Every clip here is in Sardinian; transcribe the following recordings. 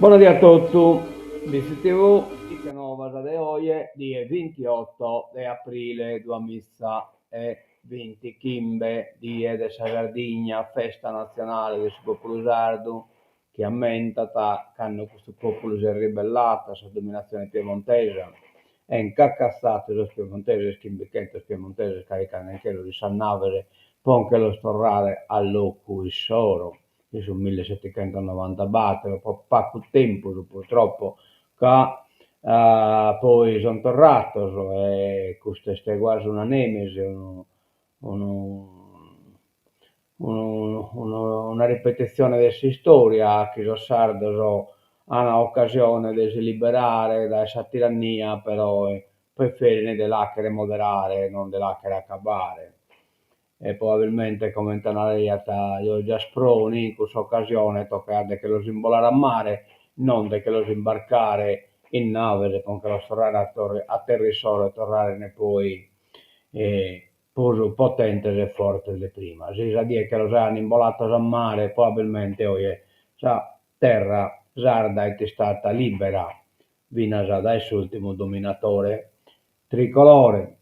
Bona die a totu, BCTV, ite novas de oje, die vintioto de aprile duamiza e vintichimbe, die de sa Sardigna, festa natzionale de su populu sardu, chi ammentat cando custu populu s'est ribellatu a sa dominatzione piemontesa e nch'at catzatu sos piemontesos, chimbichentos piemontesos caricande-nche-los in sas naves po nche los torrare a locu issoro in su millisettichentonovantabattor, po pacu tempus purtroppo, ca poi sont torratos e custu est guasi una nemesi, unu unu una ripetitzione de s'istòria chi sos sardos an ocasione de si liberare dae sa tirannia però preferin de l'achere moderare e non de l'achere acabare e probabilmente comente naraiat Giorgio Asproni in cussa ocasione tocaiat de che los imbolare a mare non de che los imbarcare in naves po nche los torrare a terra issoro e torrarene poi prus potentes e fortes de prima. Si sa die che los aian imbolatos a mare probabilmente oje sa terra sarda est istata libera finas dae s'ultimu dominatore tricolore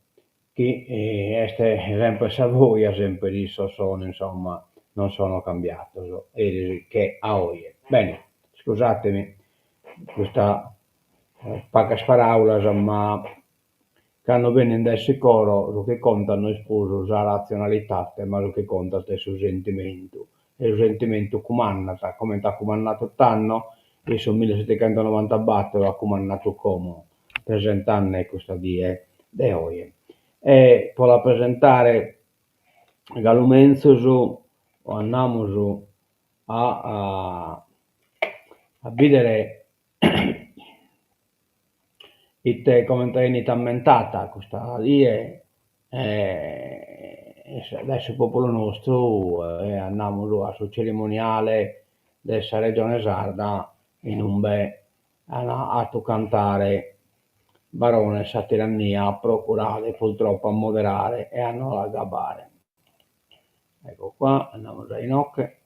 chi est sempre Savoia, sempre issos sono, insomma, non sono cambiatos eris che a oje. Bene, iscusatemi custa pagas paraulas ma Cando benint dae su coro su chi contat no est prus sa ratzionalitate ma su chi contat est su sentimentu e su sentimentu cumandat, comente at cumandatu tando in su millisettichentonovantabattor at cumandatu como presentande custa die de oje. E po la presentare galu menzus andamus a a bìdere Ite comente 'enit ammentata custa die dae su populu nostru e andamus a su cerimoniale de sa Regione Sarda inumbe an 'atu cantare Barone sa tirannia procurade purtroppo a moderare e a no l'agabbare. Ecco qua, andamus a inoche.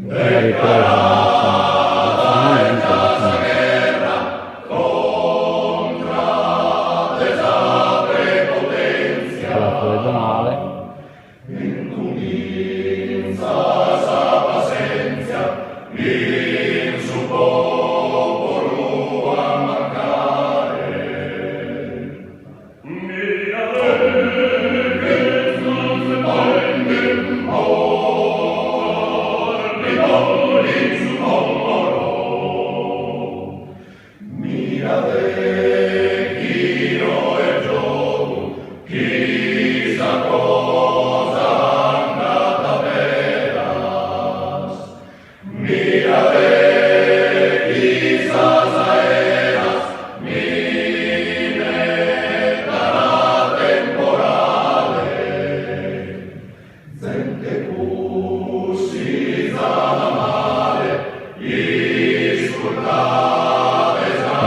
Una ripresa Palazzo regionale.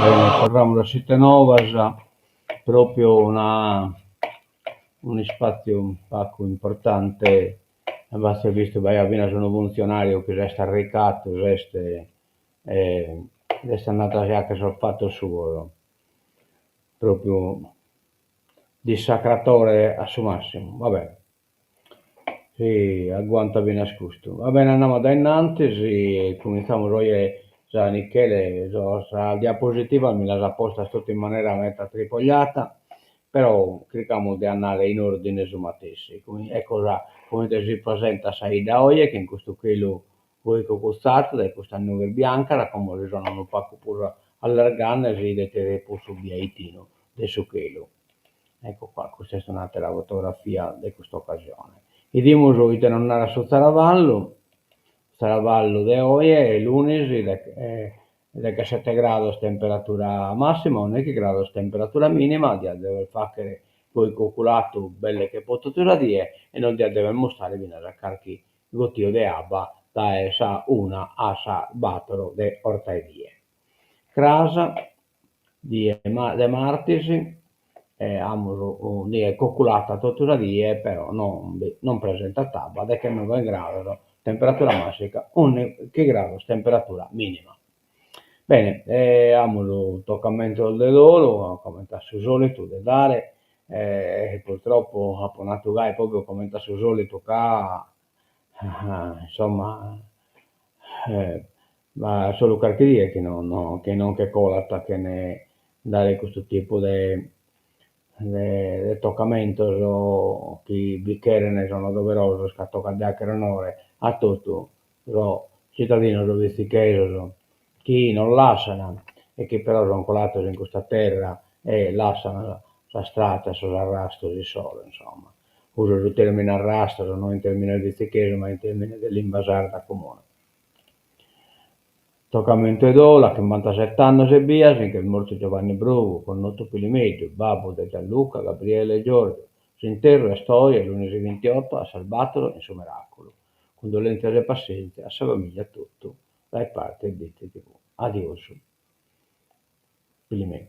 Bene, torramus a s'Ite Novas, propriu una un'ispatziu pagu importante B'at bistu b'aiat finas unu funtzionàriu chi s'est arricatu, s'est e est andatu a si 'achere sos fatos suos, pròpiu dissacratore a su màssimu, va bene, si aguantat finas custu. Va bene andamus a dae innantis e cumintzamus oje sa Michele sas diapositivas mi las at postas totu in manera meta tripogliata Però chircamus de andare in òrdine su matessi. Ecco sa comente si presentat sa 'idda oje, chin custu chelu goi cugutzatu dae custas nughes biancas, como si sono unu pacu prus allargande e si 'idet de prus su biaitinu de su chelu. Ecco qua, custa est un'atera fotografia de custa ocasione. 'Idimus ite nos narat su Zaravallu, Zaravallu de oje, lunis, Deghessete grados temperatura massima, undighi grados temperatura minima, diat dever fagher. Poi cuculatu belle che po totu sa die e nos diat dever mustrare finas carchi gotiu de abba dae sa una a sas bator de 'ortaedie. Cras, die de martis, amus die cuculata totu sa die però non bi non presentat abba, dechenoe grados temperatura massima, ùndighi grados temperatura minima. Bene, amus tocamentos de dolu, comente a su solitu de dare, e purtroppo apo natu gai propriu comente a su solitu ca insomma b'at solu carchi die chi non chi non che colat chene dare custu tipu de de tocamentos chi bi cheren, sono doverosos ca tocat de 'achere onore a totu sos tzitadinos bitzichesos chi nos lassan e chi però son colados in custa terra e lassan sas tratas, sos arrastos issoro, insomma. Uso su termine arrastos no in termines bitzichesu ma in termines de limba sarda comuna. Tocamentu 'e dolu, a chimbantaset'annos ebbia si nch'est mortu Giovanni Brugu, connotu Pilimeddu, babbu de Gianluca, Gabriele e Giorgio. S'interru est oje, lunis bintioto, a sas bator in su Meràculu. Cundolèntzias e passèntzia a sa famìllia totu dae parte de Bitzi TV. Adiosu. Pilimè.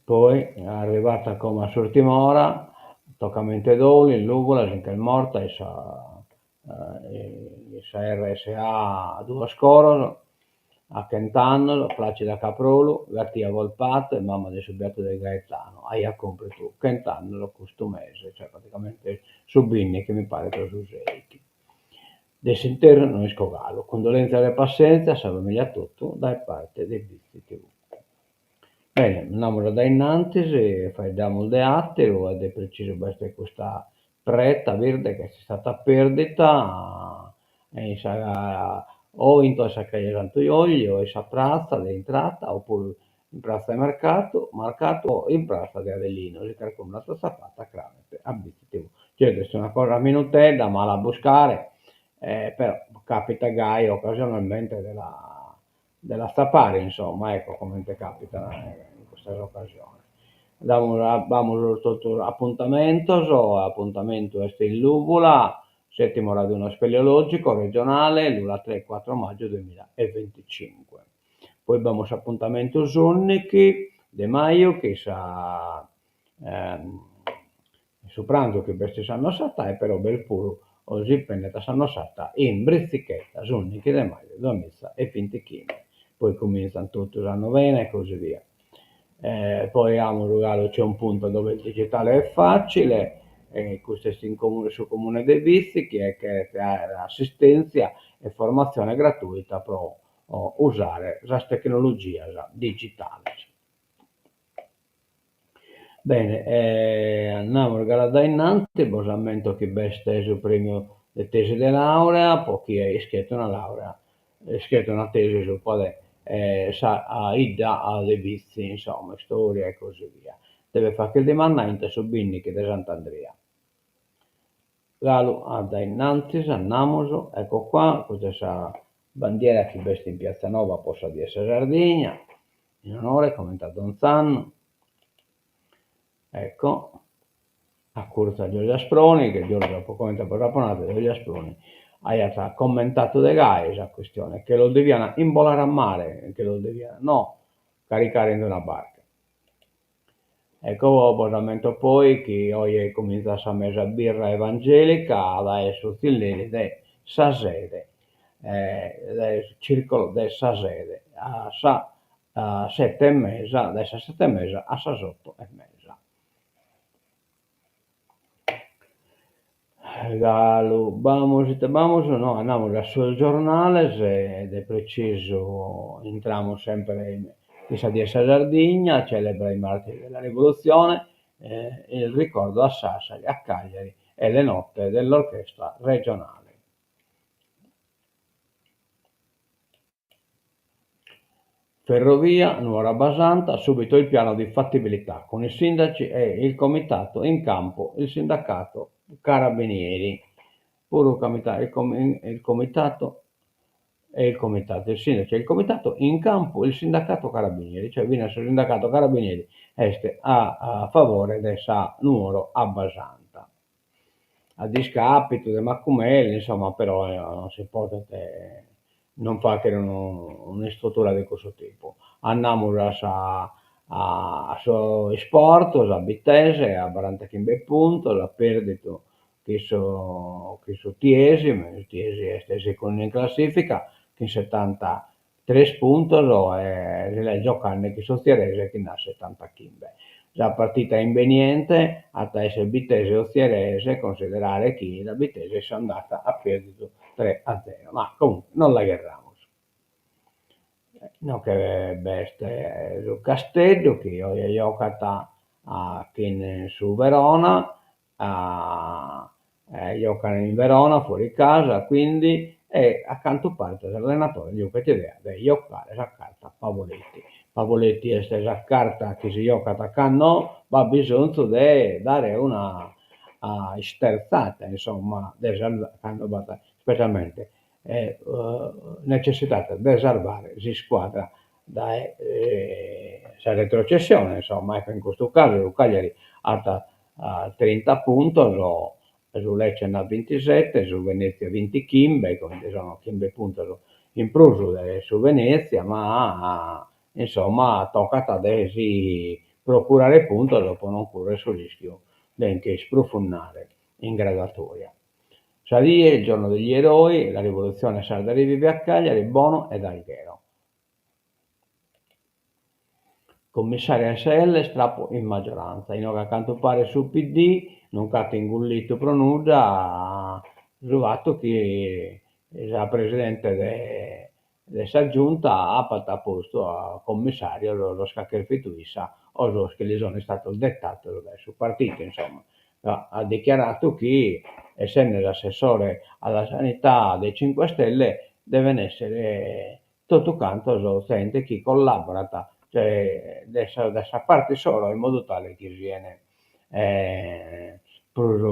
Poi, arrivat como a s'ùrtima ora, tocamentu 'e dolu, in Lùvula si nch'est morta in sa in sa RSA Duos Coros, a chent'annos, Placida Caprolu, gatia Volpato e mama de su Beatu de Gaetano, aiat cumpritu chent'annos custu mese, cioè praticamente su bindighi mi paret o su seighi. De s'interru no isco galu. Cundolèntzias e passèntzia a sa famìlia totu dae parte de Bitzi TV. Bene, andamus a dae innantis, faeddamus de àteru e de precisu b'est custa preta birde chi est istada pèrdida in sa o intro 'e sa cheja 'e Santu Jogliu o in sa pratza de intrada opuru in pratza 'e Mercatu Marcatu o in pratza de Adelino, si carcunu l'at atzapada cramet a Bitzi TV. Certu est una cosa minutedda, mala a buscare, però capitat gai ocasionalmente de la de l'atzapare, insomma, ecco comente capitat in custas ocasiones. Damus b'amus totu apuntamentos, apuntamentu est in Lùvula, settimo raduno speleologico regionale, Lula 3 4 maggio 2025. Poi b'amus s'apuntamentu s'ùndighi de maju chi sa su pranzu chi b'est in sa Annossata e però b'est puru si benit a sa Annossata in Britzichetta s'ùndighi de maju duamiza e bintichimbe. Poi cumintzant totu sa novena e così via. Poi amus galu c'è un punto dove il digitale è facile, e custu est in su comune de Bitzi chi cheret àere assistèntzia e formatzione gratuita pro usare sas tecnologias digitales. Bene, andamus galu a dae innanti, bos ammento chi b'est su prèmiu de tesi de laurea pro chie iscriet una laurea, iscriet una tesi subra de sa 'idda de Bitzi, insomma, istoria e così via. Devet fagher dimanda intre su bindighi de Sant'Andria. Galu a dae innantis andamus, ecco qua, custa est sa bandiera chi b'est in Piazza Nova po sa Die 'e sa Sardigna, in onore comente a donz'annu, ecco, a curtzu a Giorgio Asproni, che Giorgio comente bos apo nadu Giorgio Asproni aiat commentatu de gai sa questione, che los devian imbolare a mare, che los devian no caricare in una barca. Ecco, bos ammento poi chi oje comintzat sa mesa birra evangelica dae su tzilleri de sa sede, dae su circolo de sa sede a sa sette e mesa, dae sas sette e mesa a sas otto e mesa. Galu b'amus ite b'amus, no andamus a sos giornales e de precisu intramus semper in sa Die 'e sa Sardigna, celebra i martiri della rivoluzione, il ricordo a Sassari, a Cagliari e le note dell'orchestra regionale. Ferrovia, Nuoro Abbasanta, subito il piano di fattibilità con i sindaci e il comitato in campo il sindacato Carabinieri. Puru il comitato. E il comitato, il sindaco e il comitato, in campo il sindacato carabinieri, cioè finas su sindacato carabinieri est a favore de sa Nuoro Abbasanta. A discapitu de Macumele, insomma, però non si podet non fagher un'istrutura de cussu tipu. Andamus a sa a sos isport, sa Bittese a barantachimbe puntos at perdidu chin su chin su Tiesi, ma su Tiesi est segundu in classifica chin setantatres puntos e si l'est giochende chin s'Ozierese chi nd'at setantachimbe. Sa partita imbeniente at a esser Bittese-Ozierese, considerare chi sa Bittese in s'andada at perdidu tres a zero, ma comunque non la gherramus. Inoghe b'est su Casteddu chi oe giocat chin su Verona, giocan in Verona fuori casa quindi e a cantu paret s'allenatore giughet idea de giocare sa carta Pavoletti. Pavoletti est sa carta chi si giocat cando b'at bisonzu de dare una isterzada insomma de cando b'at specialmente necessidade de sarvare s'iscuadra dae sa retrocessione, insomma, ecco in custu casu su Cagliari at trinta puntos, su Lecce nd'at bintisette, su Venezia bintichimbe, quindi sono chimbe puntos in prus de su Venezia, ma insomma tocat de si procurare puntos pro non currer su rischiu de nche isprufundare in graduatoria. Sa die, il giorno degli eroi, la rivoluzione sarda rivive a Cagliari, Bono ed Alghero. Commissari ASL, strappo in maggioranza. Inoghe a cantu paret su PD non nch'at ingullitu pro nudda su fatu chi sa presidente de sa Giunta apat postu a commissàrios sos chi at cherfidu issa o sos chi li sono istados detados dae su partidu, insomma. At dichiaradu chi, essende s'assessore alla sanità dei Cinque Stelle, deven èssere totu cantos zente chi collaborat cioè de sa de sa parte issoro in modu tale chi sien prus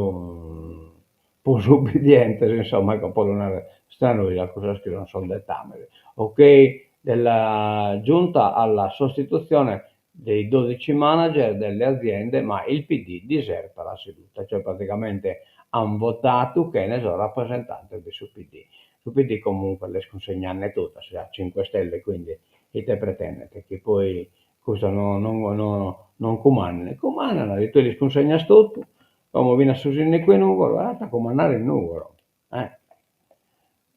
prus ubbidientes insomma ecco po lu narrer stranu ja cussos chi sun sos dettames. Ok della giunta alla sostituzione dei dodici manager delle aziende ma il PD diserta la seduta, cioè praticamente an votadu chene sos rappresentantes de su PD. Su PD comunque l'est cunsignende totu a sa Cinque Stelle, quindi ite pretendent, chi poi custos no no no non cumanden, cumandan, si tue lis cunsegnas totu, como finas su sindicu 'e Nugoro at a cumandare in Nugoro, eh.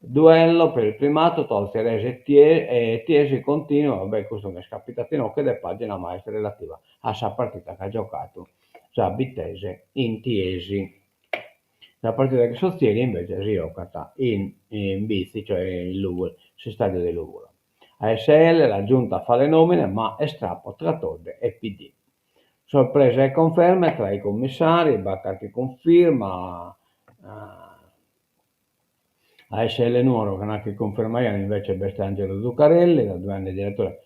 Duello per il primato tra Ozierese e Tiesi continua, va bè custu m'est capitadu inoghe de pagina ma est relativa a sa partita chi at giocadu sa Bittese in Tiesi. Sa partida chin s'Ozieri invece si giocat in in Bitzi, cioè in Lùvula, s'istadiu de Lùvula. ASL, la giunta fa le nomine ma è strappo tra Todde e PD. Sorprese e conferme tra i commissari, b'at carchi cunfirma, ASL Nuoro ca nachi cunfirmaian invece b'est Angelo Zuccarelli, da due anni direttore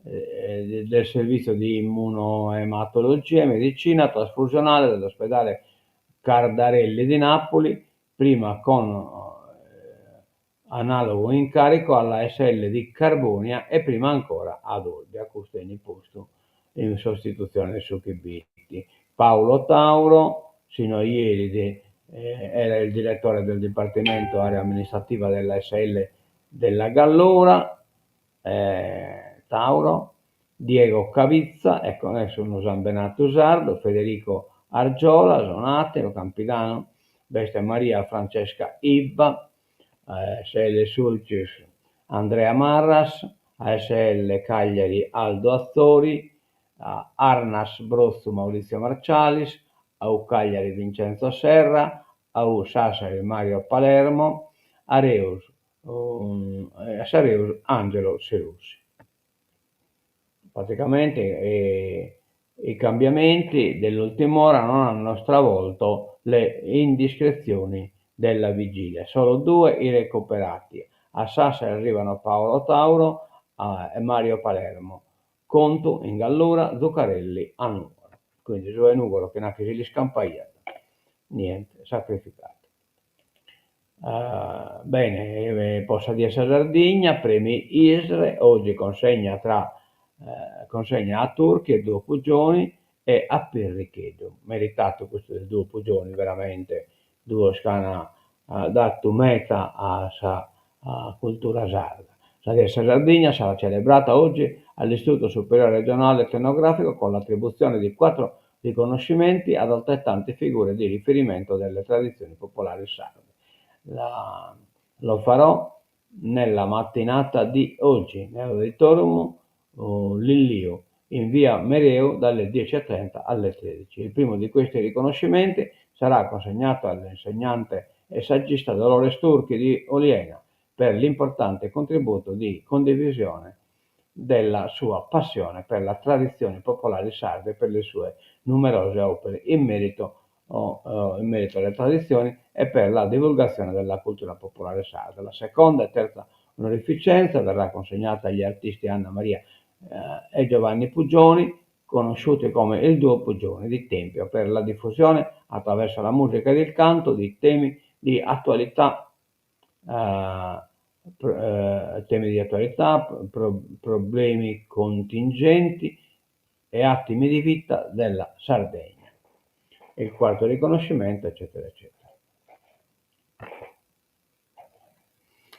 del servizio di immunoematologia e medicina trasfusionale dell'ospedale Cardarelli di Napoli, prima con analogo incarico alla ASL di Carbonia e prima ancora ad Olbia, custu 'enit postu in sostitutzione de su chi b'it Paolo Tauro, sino a ieri era il direttore del Dipartimento Area Amministrativa della ASL della Gallura, Tauro, Diego Cabitza, ecco est unu sambenadu sardu, Federico Argiolas, un'ateru, Campidanu, b'est Maria Francesca Ibba, ASL Sulcis Andrea Marras, ASL Cagliari Aldo Atzori, Arnas Brotzu Maurizio Marcialis, AU Cagliari Vincenzo Serra, AU Sassari Mario Palermo, Areus a s'Areus Angelo Serusi. Praticamente i cambiamenti dell'ultima ora non hanno stravolto le indiscrezioni della vigilia, solo due i recuperati, a Sassari arrivano Paolo Tauro e Mario Palermo, Contu in Gallura, Zuccarelli a Nùgoro. Quindi su 'e Nùgoro chi nachi si l'iscampaiat, niente, sacrificadu. Bene, po sa Die 'e sa Sardigna, premi ISRE, oggi consegna tra consegna a Turchi e Duo Puggioni e a Pirricheddu. Meritatu custu de Duo Puggioni, veramente duos chi an datu meda a sa cultura sarda. Sa Die 'e sa Sardigna sarà celebrata oggi all'Istituto Superiore Regionale Etnografico con l'attribuzione di quattro riconoscimenti ad altrettante figure di riferimento delle tradizioni popolari sarde. La, lo farò nella mattinata di oggi nell'auditorium uh, Lilliu in via Mereu dalle 10.30 alle 13. Il primo di questi riconoscimenti sarà consegnato all'insegnante e saggista Dolores Turchi di Oliena per l'importante contributo di condivisione della sua passione per la tradizione popolare sarda e per le sue numerose opere in merito, oh, in merito alle tradizioni e per la divulgazione della cultura popolare sarda. La seconda e terza onorificenza verrà consegnata agli artisti Anna Maria eh, e Giovanni Puggioni, conosciuti come il duo Puggioni di Tempio, per la diffusione attraverso la musica ed il canto di temi di attualità eh, eh, temi di attualità, pro, problemi contingenti e attimi di vita della Sardegna. Il quarto riconoscimento, eccetera, eccetera.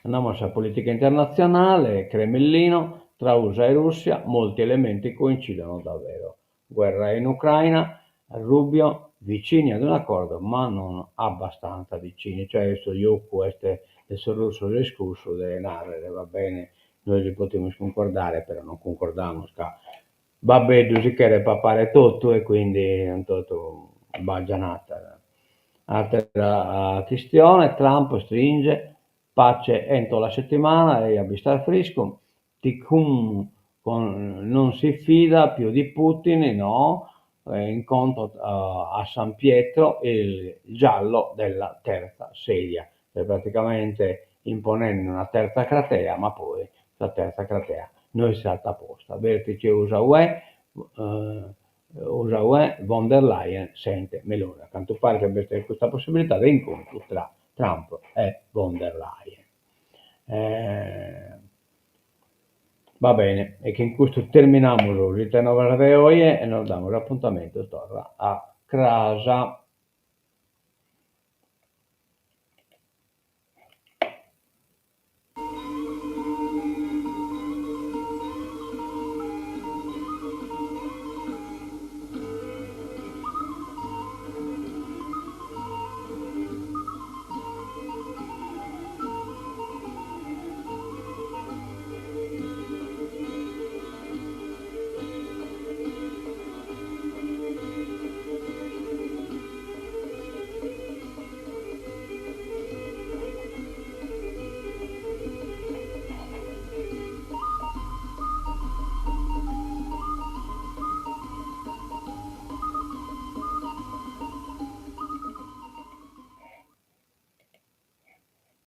Andiamo a sa politica internatzionale, Cremlino, tra USA e Russia molti elementi coincidono davvero. Guerra in Ucraina, Rubio vicini ad un accordo ma non abbastanza vicini, cioè custu giocu est de sos russos est cussu de narrer va bene, nois si potimus cuncordare però non cuncordamus ca Babbeddu si cheret papare totu e quindi totu baggianatas. Atera chistione, Trump stringe pace entro la settimana e a bistar friscu, Tikhun non si fida più di Putin, no, incontro a San Pietro il giallo della terza sedia, cioè praticamente imponende una terza cratea, ma poi sa terza cratea no est istada posta. Vertice USA-UE, USA-UE, von der Leyen sente Meloni. A cantu paret b'est custa possibilità de incontru tra Trump e von der Leyen. Va bene, e chin custu terminamus s'Ite Novas de oje e nos damus apuntamentu torra a cras.